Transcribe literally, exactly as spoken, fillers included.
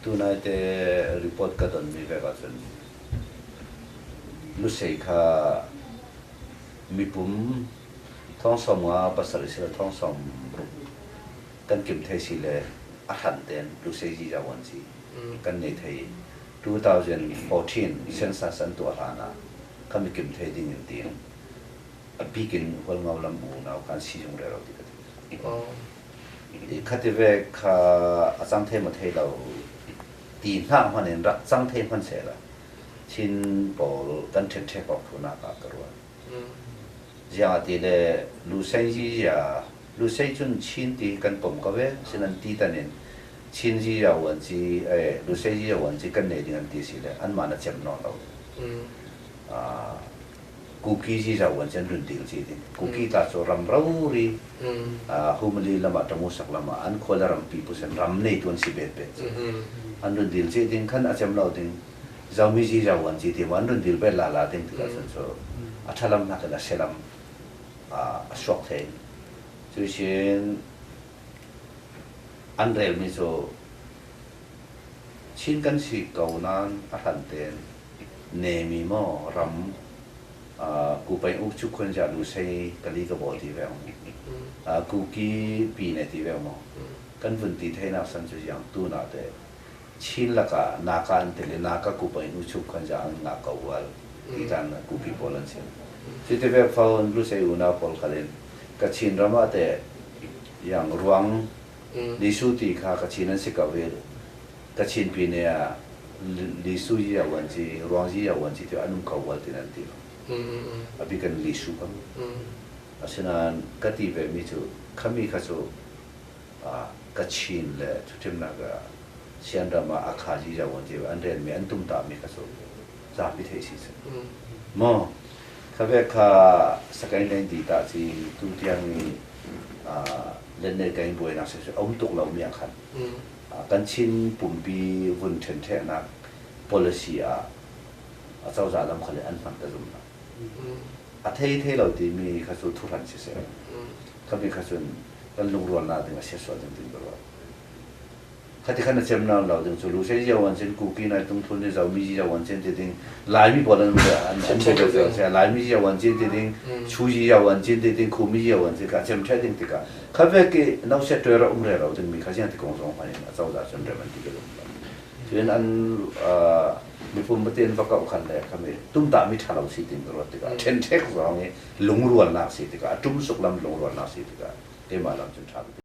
Tunaite report ka don mi vek ahcun Lusei kha mipum thong sawm nga pasal si le thong sawm ruk kan kim thei si le a hran ten Lusei Ziza Wanci kan nei thei. Two thousand fourteen census an tuah hlan ah kha mi kim thei ding in tiin a bikin Hualngo lam unau khan si zung rero ti ka ti. Khati vek kha a cang thei ma thei lo ti hna hman in rak cang thei hman sehla Chin pawl kan ṭhen ṭhek awk thunak ah ka ruat. Ziangahtile Lusei Ziza, Lusei cun Chin ti kan pom ko ve, sinan ti tan in Chin Ziza Wanci, eh, Lusei Ziza Wanci kan nei ding an ti si le anmah na cem nawn lo. Kuki Ziza Wanci an run dil ci ding. Kuki ta cu ram rori, Humali lamah, Tamusak lamah an khua le rampi pusen ram nei tuan si bet bet. An run dil ci ding khan a cem lo ding. Zomi Ziza Wanci ti maw an run dil bet lala ding tikah cun cu a ṭhalam hnakin a sialam a suak thei. Cucin an relmi cu Chin kan si ko nain a hran tein Nemi maw ram, aa, Kupaing Ukchuk khuanzia Lusei Kali ka baw ti veng maw, aa, Kuki Pine ti veng maw, kan vun ti theinak san cu ziang tunah te Chin lakah Naka an tel i Naka Kupaing Ukchuk khuanzia an ngah ko ual ti tan Kuki pawl an si. Cuti vek fawn Lusei unau pawl khal in Kachin ram ah te yang ruang Lisu ti kha Kachin an si ko ve. Kachin Pine ah Li-, Lisu Ziza Wanci, Ruang Ziza Wanci ti an um ko ual tin an ti lo. A bik an Lisu kha. Asinain ka ti ve mi cu khami kha cu, aa, Kachin le thuṭhimnak ah Sian ram ah Akha Ziza Wanci an relmi an tumtahmi kha cu zapi thei si cu. Maw, kha vek kha Sakain Leng ti tah ci tu tiang i, aa, Lennet Kain buainak si cu a um tuk lo mi ah khan, aa, kan Chin pumpi vun ṭhenṭheknak policy ah a cozah lam khal in an hman ka zumh lo. A thei thei lo timi kha cu thuhran siseh. Khami kha cun kan lungrualnak ding a siatsuah ding tin ka ruat. Khati khan a cem nawn lo ding cu Lusei Ziza Wanci, Kuki Nai Tung Thun, Zomi Ziza Wanci ti ding, Laimi pawl an, an, an Cem ṭhek ding. Laimi Ziza Wanci ti ding, Chu Ziza Wanci ti ding, Khumi Ziza Wanci kha a cem ṭhek ding tikah kha vek i nausia ṭuai rak um rero dingmi kha ziang ti kong zong hmanh in a cozah cun rem an ti ka zong. Cun an, aa, mipum patin va kauh khan le khami tumtahmi ṭha lo si tin ka ruat tikah, ṭhenṭhek zong i lungrualnak si tikah, a ṭum suk lam lungrualnak si tikah, keimah lam cun ṭha lo.